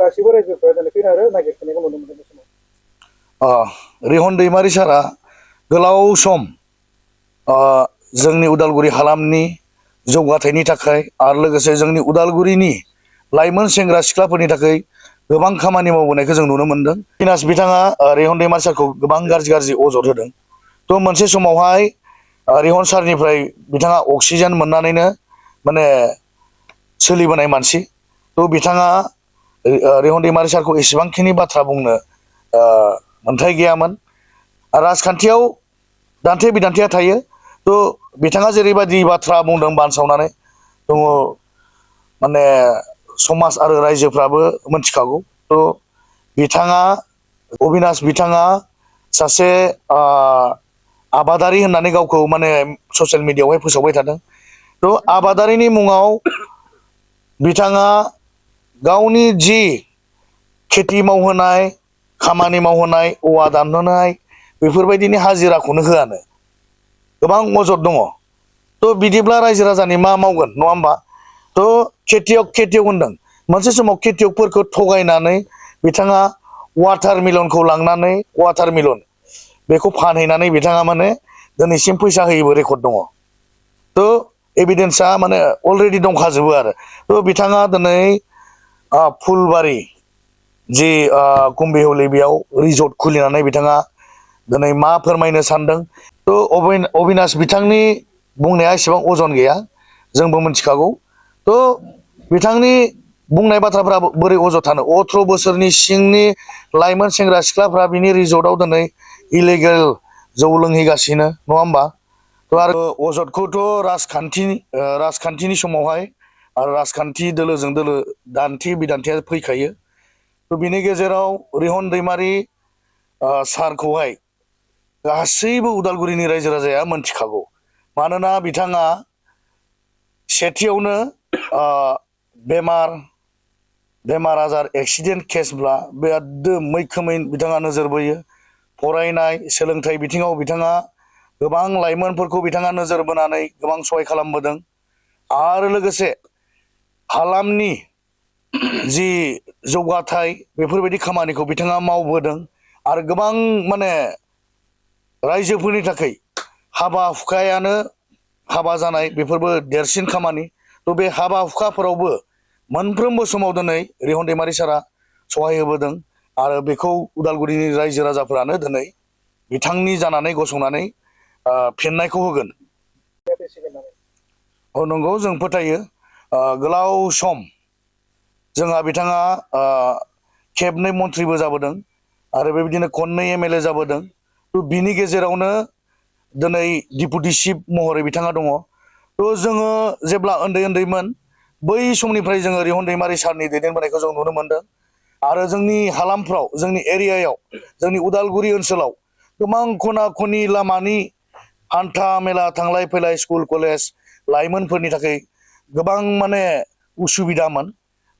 गासिबो रायजोफोरा दिनै फैना आरो नागिरफैनायखौ नुनो मोनदों बे समाव। रिहन दैमारि सारा गोलाव सम जोंनि उदालगुरि हालामनि जौगाथायनि थाखाय आरो लोगोसे जोंनि उदालगुरिनि लाइमोन सेंग्रा सिख्लाफोरनि थाखाय गोबां खामानि मावबोनायखौ जों नुनो मोनदों। अबिनाश बिथाङा रिहन दैमारि सारखौ गोबां गाज्रि अजद होदों। थ' मोनसे समावहाय रिहन सारनिफ्राय बिथाङा अक्सिजेन मोननानैनो माने सोलिबोनाय मानसि। थ' बिथाङा रिहन दैमारि सारखौ एसेबांखिनि बाथ्रा बुंनो मोन्थाय गैयामोन। राजखान्थियाव दान्थे बिदान्थेया थायो। थ' बिथाङा जेरैबायदि बाथ्रा बुंदों बानसावनानै दङ, माने समाज आरो रायजोफ्राबो मोनथिखागौ। थ' बिथाङा अबिनाश बिथाङा सासे आबादारि होननानै गावखौ माने ससियेल मिडियायावहाय फोसावबाय थादों। थ' आबादारिनि मुङाव बिथाङा गावनि जि खेथि मावहोनाय, खामानि मावहोनाय, औवा दानहोनाय बेफोरबायदिनि हाजिराखौनो होआनो, गोबां अजद दङ। थ' बिदिब्ला रायजो राजानि मा मावगोन, नङा होमबा? थ' खेथियक होनदों, मोनसे समाव खेथियकफोरखौ थगायनानै बिथाङा वाटार मिलनखौ लांनानै वाटार मिलन बेखौ फानहैनानै बिथाङा माने दिनैसिम फैसा होयैबो रेकर्ड दङ। थ' एभिडेन्सआ माने अलरेडि दंखाजोबो आरो। थ' बिथाङा दिनै फुलबारि जि कुम्भिहलि बेयाव रिजर्ट खुलिनानै बिथाङा दिनै मा फोरमायनो सानदों। थ' अबिनाश बिथांनि बुंनाया एसेबां अजन गैया, जोंबो मिथिखागौ। थ' बिथांनि बुंनाय बाथ्राफ्रा बोरै अजद थानो? 18 बोसोरनि सिंनि लाइमोन सेंग्रा सिख्लाफ्रा बिनि रिजर्टआव दिनै इलिगेल जौ लोंहैगासिनो, नङा होमबा? थ' आरो अजदखौथ' राजखान्थिनि समावहाय आरो राजखान्थि दोलोजों दोलो दान्थे बिदान्थेया फैखायो। थ' बिनि गेजेराव रिहन दैमारि सारखौहाय गासैबो उदालगुरिनि रायजो राजाया मोनथिखागौ। मानोना बिथाङा सेथियावनो बेमार आजार एक्सिडेन्ट केसब्ला बिराद मैखोमै बिथाङा नोजोर बोयो। फरायनाय सोलोंथाइ बिथिङाव बिथाङा गोबां लाइमोनफोरखौ बिथाङा नोजोर बोनानै गोबां सहाय खालामबोदों। आरो लोगोसे हालामनि जि जौगाथाय बेफोरबायदि खामानिखौ बिथाङा मावबोदों। आरो गोबां माने रायजोफोरनि थाखाय हाबा जानाय बेफोरबो देरसिन खामानि। थ' बे हाबा हुखाफोरावबो मोनफ्रोमबो समाव दिनै रिहन दैमारि सारा सहाय होबोदों। आरो बेखौ उदालगुरिनि रायजो राजाफोरानो दिनै बिथांनि जानानै गसंनानै फिननायखौ होगोन। नंगौ, जों फोथायो। गोलाव सम जोंहा बिथाङा खेबनै मन्थ्रिबो जाबोदों आरो बेबायदिनो खननै MLA जाबोदों। थ' बिनि गेजेरावनो दिनै डिपुटि चिफ महरै बिथाङा दङ। थ' जोङो जेब्ला उन्दैमोन बै समनिफ्राय जोङो रिहन दैमारि सारनि दैदेनबोनायखौ जों नुनो मोनदों। आरो जोंनि हालामफ्राव, जोंनि एरियायाव, जोंनि उदालगुरि ओनसोलाव गोबां खना खनि लामानि हान्था मेला थांलाय फैलाय स्कुल कलेज लाइमोनफोरनि थाखाय गोबां माने उसुबिदामोन।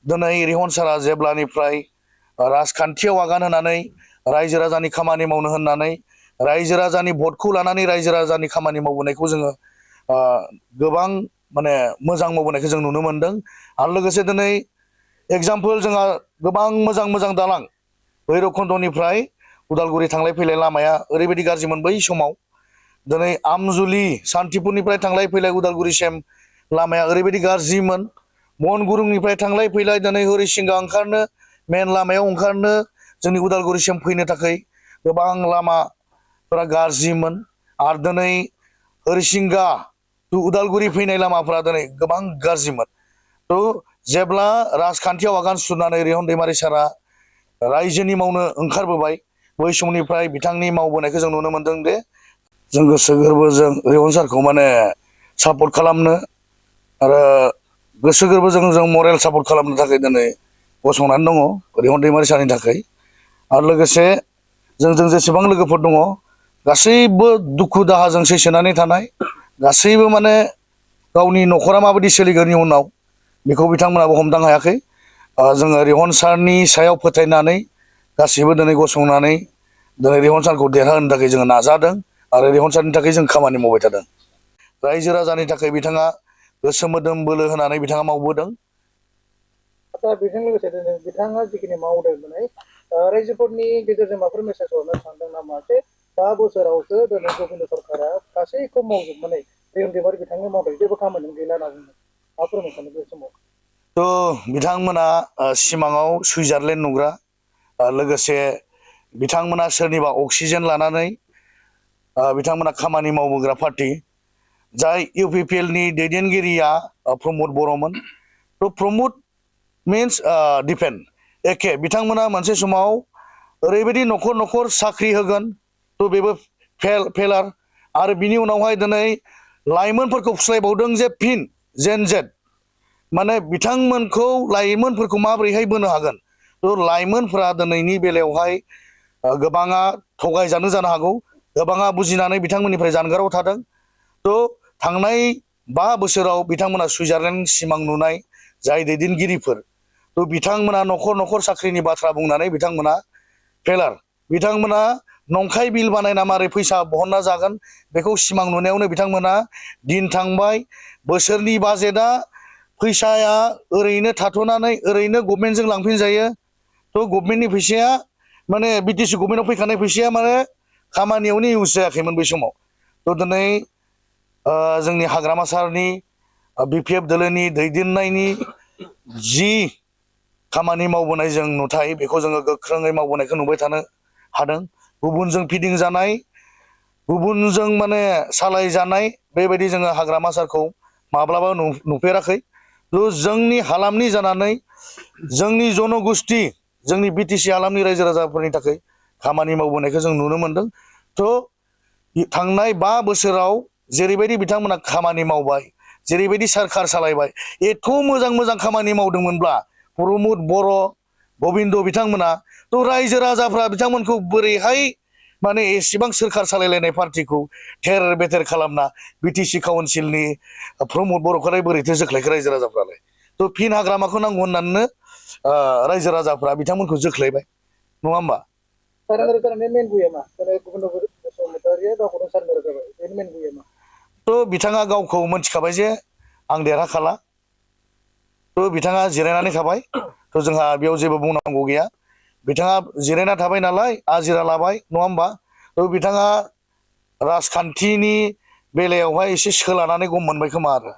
दिनै रिहन सारा जेब्लानिफ्राय राजखान्थियाव आगान होनानै रायजो राजानि खामानि मावनो होननानै रायजो राजानि भटखौ लानानै रायजो राजानि खामानि मावबोनायखौ जोङो गोबां माने मोजां मावबोनायखौ जों नुनो मोनदों। आरो लोगोसे दिनै एगजामपोल जोंहा गोबां मोजां दालां भैरबखुन्दनिफ्राय उदालगुरि थांलाय फैलाय लामाया ओरैबायदि गाज्रिमोन बै समाव। दिनै आमजुलि सान्थिपुरनिफ्राय थांलाय फैलाय उदालगुरिसिम लामाया ओरैबायदि गाज्रिमोन। मनगुरुंनिफ्राय थांलाय फैलाय दिनै हरिसिंगा ओंखारनो, मेन लामायाव ओंखारनो, जोंनि उदालगुरिसिम फैनो थाखाय गोबां लामाफोरा गाज्रिमोन। आरो दिनै हरिसिंगा टु उदालगुरि फैनाय लामाफोरा दिनै गोबां गाज्रिमोन। थ' जेब्ला राजखान्थियाव आगान सुरनानै रिहन दैमारि सारा रायजोनि मावनो ओंखारबोबाय, बै समनिफ्राय बिथांनि मावबोनायखौ जों नुनो मोनदों। दे जों गोसो गोरबोजों रिहन सारखौ माने सापर्ट खालामनो आरो गोसो गोरबोजों जों मरेल सापर्ट खालामनो थाखाय दिनै गसंनानै दङ रिहन दैमारि सारनि थाखाय। आरो लोगोसे जोंजों जेसेबां लोगोफोर दङ गासैबो दुखु दाहाजों सैसोनानै थानाय, गासैबो माने गावनि न'खरा माबायदि सोलिगोन इयुनाव बेखौ बिथांमोनाबो हमदां हायाखै। जोङो रिहन सारनि सायाव फोथायनानै गासैबो दिनै गसंनानै दिनै रिहन सारखौ देरहाहोनो थाखाय जोङो नाजादों आरो रिहन सारनि थाखाय जों खामानि मावबाय थादों। रायजो राजानि थाखाय बिथाङा गोसो मोदोम बोलो होनानै बिथाङा मावबोदों। दा बेजों लोगोसे बिथाङा जिखिनि मावदों दिनै रायजोफोरनि गेजेरजों माबाफोर मेसेज हरनो सानदों नामा जे दा बोसोरावसो दिनै गबिन्द सरकारा गासैखौ मावजोबनानै दैदेनगिरि बिथांनि मावदों जेबो खामानि गैला होनना बुंदों मा फोरमायनो सानो बे समाव थ' बिथांमोना सिमाङाव सुइजारलेण्ड नुग्रा लोगोसे बिथांमोना सोरनिबा अक्सिजेन लानानै बिथांमोना खामानि मावबोग्रा पार्टी जाय UPPL नि दैदेनगिरिया प्रमद बर'मोन थ' प्रमद मिन्स डिफेन्ड एखे बिथांमोना मोनसे समाव ओरैबायदि न'खर न'खर साख्रि होगोन थ' बेबो फेलार आरो बिनि उनावहाय दिनै लाइमोनफोरखौ फुस्लायबावदों जे फिन जेन जेड माने बिथांमोनखौ लाइमोनफोरखौ माबोरैहाय बोनो हागोन थ' लाइमोनफोरा दिनैनि बेलायावहाय गोबाङा थगायजानो जानो हागौ गोबाङा बुजिनानै बिथांमोननिफ्राय जानगाराव थादों थ' थांनाय 5 बोसोराव बिथांमोना सुइजारलेण्ड सिमां नुनाय जाय दैदेनगिरिफोर थ' बिथांमोना न'खर न'खर साख्रिनि बाथ्रा बुंनानै बिथांमोना फेलार बिथांमोना नंखाय बिल बानायना मारै फैसा बहनना जागोन बेखौ सिमां नुनायावनो बिथांमोना दिन थांबाय बोसोरनि बाजेटआ फैसाया ओरैनो थाथ'नानै ओरैनो गभर्नमेन्टजों लांफिनजायो थ' गभर्नमेन्टनि फैसाया माने BTC गभर्नमेन्टआव फैखानाय फैसाया माने खामानियावनो इउज जायाखैमोन बै समाव थ' दिनै जोंनि हाग्रामा सारनि BPF दोलोनि दैदेननायनि जि खामानि मावबोनाय जों नुथाय बेखौ जोङो गोख्रोङै मावबोनायखौ नुबाय थानो हादों गुबुनजों फिदिंजानाय गुबुनजों माने सालायजानाय बेबायदि जोङो हाग्रामा सारखौ माब्लाबा नुफेराखै जोंनि हालामनि जानानै जोंनि जनगोष्ठी जोंनि BTC हालामनि रायजो राजाफोरनि थाखाय खामानि मावबोनायखौ जों नुनो मोनदों थ' थांनाय 5 बोसोराव जेरैबायदि बिथांमोना खामानि मावबाय जेरैबायदि सरकार सालायबाय एथ' मोजां मोजां खामानि मावदोंमोनब्ला प्रमद बर' गबिन्द बिथांमोना थ' रायजो राजाफ्रा बिथांमोनखौ बोरैहाय माने एसेबां सोरखार सालायलायनाय पार्टीखौ थेर बेथेर खालामना BTC काउन्सिलनि प्रमद बर'खौलाय बोरैथो जोख्लायखो रायजो राजाफ्रालाय थ' फिन हाग्रामाखौ नांगौ होननानैनो रायजो राजाफ्रा बिथांमोनखौ जोख्लायबाय नङा होमबा मेन गुया मा गबिन्द बसुमतारिया गावखौनो सारेन्डार जाबाय बेनि मेन गुया मा थ' बिथाङा गावखौ मोनथिखाबाय जे आं देरहाखाला थ' बिथाङा जिरायनानै थाबाय थ' जोंहा बेयाव जेबो बुंनांगौ गैया बिथाङा जिरायना थाबाय नालाय आजिरा लाबाय नङा होमबा थ' बिथाङा राजखान्थिनि बेलायावहाय एसे सोलानानै गम मोनबाय खोमा आरो